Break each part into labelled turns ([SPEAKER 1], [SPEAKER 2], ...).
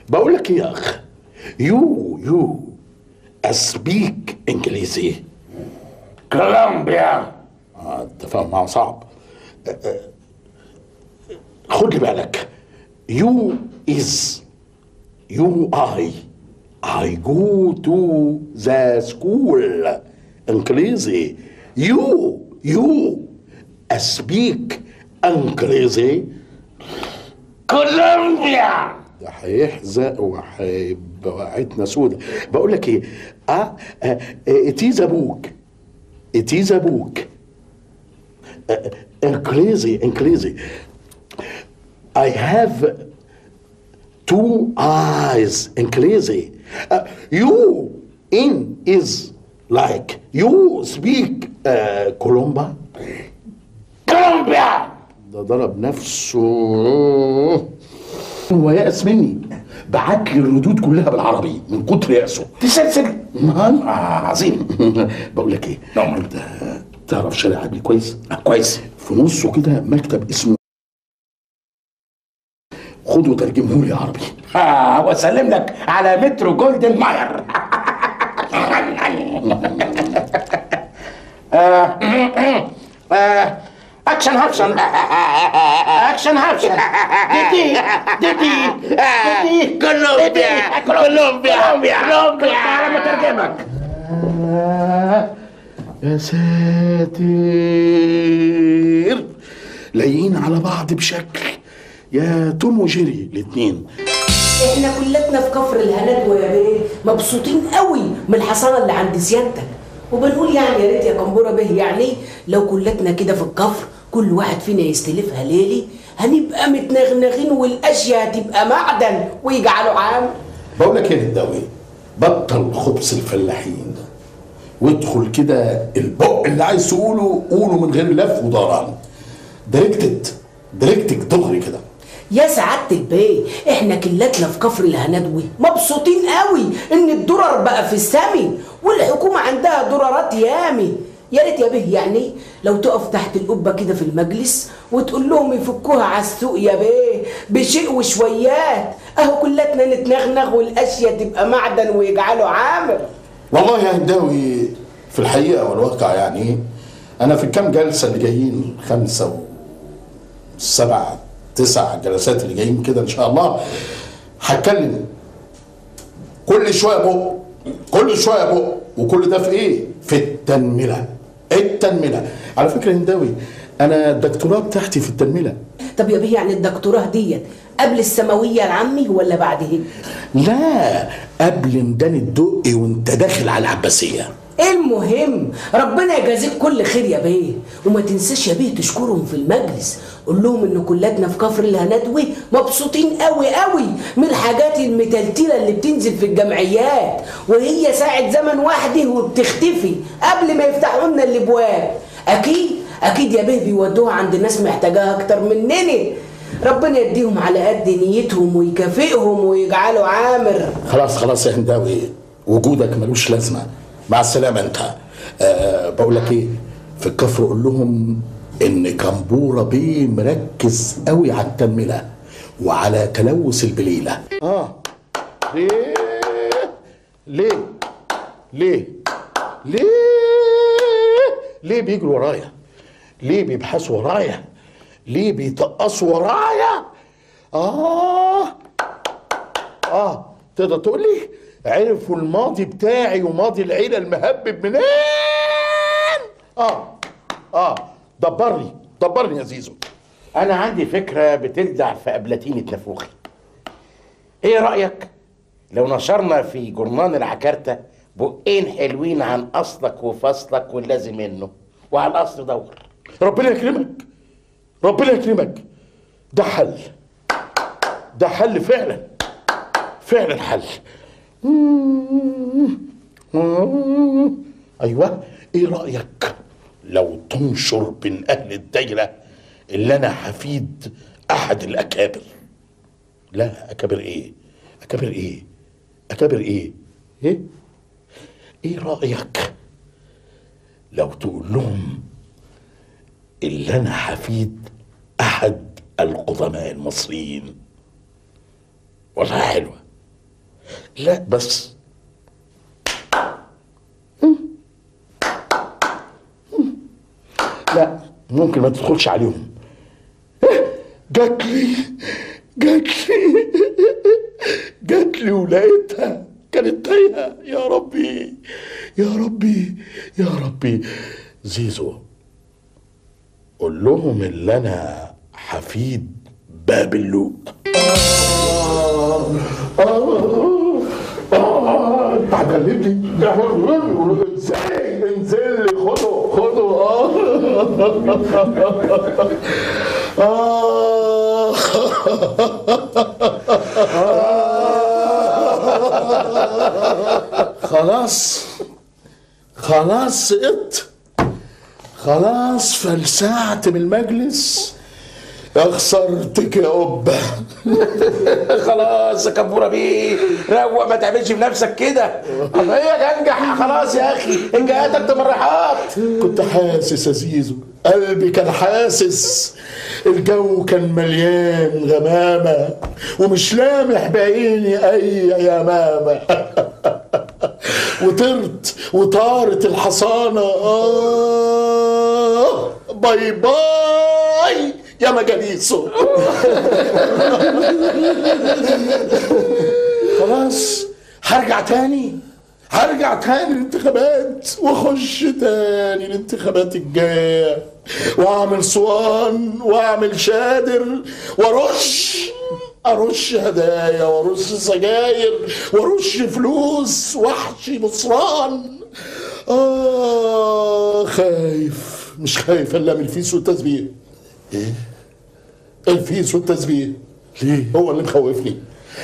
[SPEAKER 1] بقول لك ايه يا اخ، you speak انجليزي؟
[SPEAKER 2] كولومبيا.
[SPEAKER 1] التفاهم معه صعب. خد بالك، you is you I go to the school انجليزي. you speak انجليزي؟
[SPEAKER 2] كولومبيا.
[SPEAKER 1] ده هيحزق وهيبقى وقعتنا سودة. بقول لك ايه، it is a book، it is a book انجليزي انجليزي. I have two eyes انجليزي. You in is like you speak كولومبا.
[SPEAKER 2] كولومبيا.
[SPEAKER 1] ده ضرب نفسه هو يأس مني، بعت لي الردود كلها بالعربي من كتر يأسه.
[SPEAKER 2] تسلسل
[SPEAKER 1] عظيم. بقول لك ايه، انت تعرف شارع عدلي كويس؟
[SPEAKER 2] كويس.
[SPEAKER 1] في نصه كده مكتب اسمه، خده وترجمة لي عربي.
[SPEAKER 2] واسلم لك على مترو جولدن ماير. اكشن هابشن اكشن هابشن ديدي ديدي ديدي. كولومبيا كولومبيا كولومبيا. انا مترجمك.
[SPEAKER 1] يا ساتر، لايقين على بعض بشكل يا توم وجيري الاثنين.
[SPEAKER 3] احنا كلتنا في كفر الهندوه يا بيه مبسوطين قوي من الحصانة اللي عند سيادتك، وبنقول يعني يا ريت يا كمبوره به، يعني لو كلتنا كده في الكفر كل واحد فينا يستلفها ليلي هنبقى متنغنغين والاشياء هتبقى معدن ويجعلوا عام.
[SPEAKER 1] بقول لك يا هنداوي، بطل خبز الفلاحين وادخل كده البق اللي عايز تقوله قوله من غير لف ودوران، direct direct دغري كده.
[SPEAKER 3] يا سعادة البيه، احنا كلتنا في كفر الهندوي مبسوطين قوي ان الدولار بقى في السمي والحكومة عندها دولارات يامي. يا ريت يا بيه يعني لو تقف تحت القبة كده في المجلس وتقول لهم يفكوها على السوق يا بيه بشيء وشويات، اهو كلتنا نتنغنغ والاشياء تبقى معدن ويجعلوا عامر.
[SPEAKER 1] والله يا هنداوي في الحقيقة والواقع يعني انا في الكام جلسة اللي جايين، 5 و7 9 جلسات اللي جايين كده ان شاء الله، هتكلم كل شوية بق كل شوية بق، وكل ده في ايه؟ في التنمية. التنمية على فكرة هنداوي، انا الدكتوراه بتاعتي في التنمية.
[SPEAKER 3] طب يا بيه يعني الدكتوراه ديت قبل السماوية العمي ولا بعد؟
[SPEAKER 1] لا، قبل ميدان الدقي وانت داخل على العباسية.
[SPEAKER 3] المهم ربنا يجازيك كل خير يا بيه، وما تنساش يا بيه تشكرهم في المجلس، قول لهم ان كلاتنا في كفر الهندوي مبسوطين قوي قوي من الحاجات المتلتله اللي بتنزل في الجمعيات وهي ساعة زمن واحدة وبتختفي قبل ما يفتحوا لنا الابواب. اكيد اكيد يا بيه بيودوها عند ناس محتاجاها اكتر مننا. ربنا يديهم على قد نيتهم ويكافئهم ويجعله عامر.
[SPEAKER 1] خلاص خلاص يا هنداوي، وجودك ملوش لازمه، مع السلامة. انت بقول لك ايه، في الكفر قول لهم ان كمبوره بيه مركز قوي على التنمية وعلى تلوث البليله. ليه ليه ليه ليه ليه بيجروا ورايا؟ ليه بيبحثوا ورايا؟ ليه بيطقصوا ورايا؟ تقدر تقول لي عرفوا الماضي بتاعي وماضي العيلة المهبب منين؟ دبرني دبرني يا زيزو.
[SPEAKER 2] انا عندي فكرة بتلدع في ابلتينة نافوخي. ايه رايك لو نشرنا في جرنان العكارته بقين حلوين عن اصلك وفصلك واللازم منه، وعلى الاصل دور.
[SPEAKER 1] ربنا يكرمك ربنا يكرمك، ده حل، ده حل فعلا فعلا حل. ايوه، ايه رايك لو تنشر بين اهل الدايرة اللي انا حفيد احد الاكابر؟ لا اكابر ايه؟ اكابر ايه؟ اكابر ايه؟ ايه؟ ايه رايك لو تقول لهم اللي انا حفيد احد القدماء المصريين؟ والله حلوة. لا بس لا ممكن ما تدخلش عليهم. جاتلي جاتلي جاتلي ولقيتها، كانت تايهه. يا ربي يا ربي يا ربي. زيزو قول لهم اللي انا حفيد باب اللوق. انت هتغلبني ازاي؟ انزل لي خده خده. خلاص خلاص سقطت، خلاص فلسعت من المجلس. يا خسارتك يا قبه.
[SPEAKER 2] خلاص يا كبوره بيه، روق، ما تعملش في نفسك كده. الله يا جنجح، خلاص يا اخي انجاتك تمرحات.
[SPEAKER 1] كنت حاسس يا زيزو، قلبي كان حاسس. الجو كان مليان غمامه ومش لامح بعيني اي يمامه. وطرت وطارت الحصانة. Bye bye يا مجاليسو. خلاص هرجع تاني، هرجع تاني الانتخابات، واخش تاني الانتخابات الجاية، واعمل صوان واعمل شادر، وارش ارش هدايا وارش سجاير وارش فلوس واحشي مصران. خايف، مش خايف الا من الفيس والتسبيح. ايه؟ الفيس والتسبيح ليه؟ هو اللي مخوفني.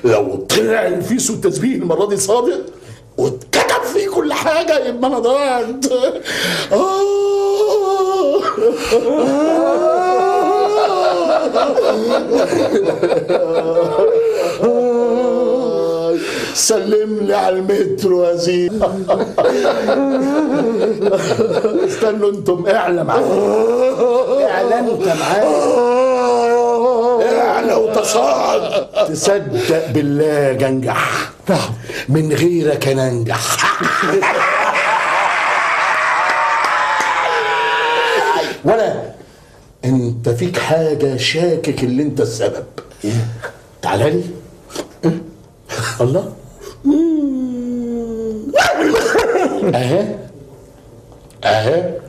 [SPEAKER 1] لو طلع الفيس والتسبيح المرة دي صادق واتكتب فيه كل حاجة يبقى انا ضاعت. سلم لي على المترو يا زين. استنوا انتم، اعلى معايا، اعلى انت معايا، اعلى وتصاعد. تصدق بالله جنجح، من غيرك انا انجح. ولا انت فيك حاجة، شاكك اللي انت السبب. ايه؟ تعالى لي. الله، اهي اهي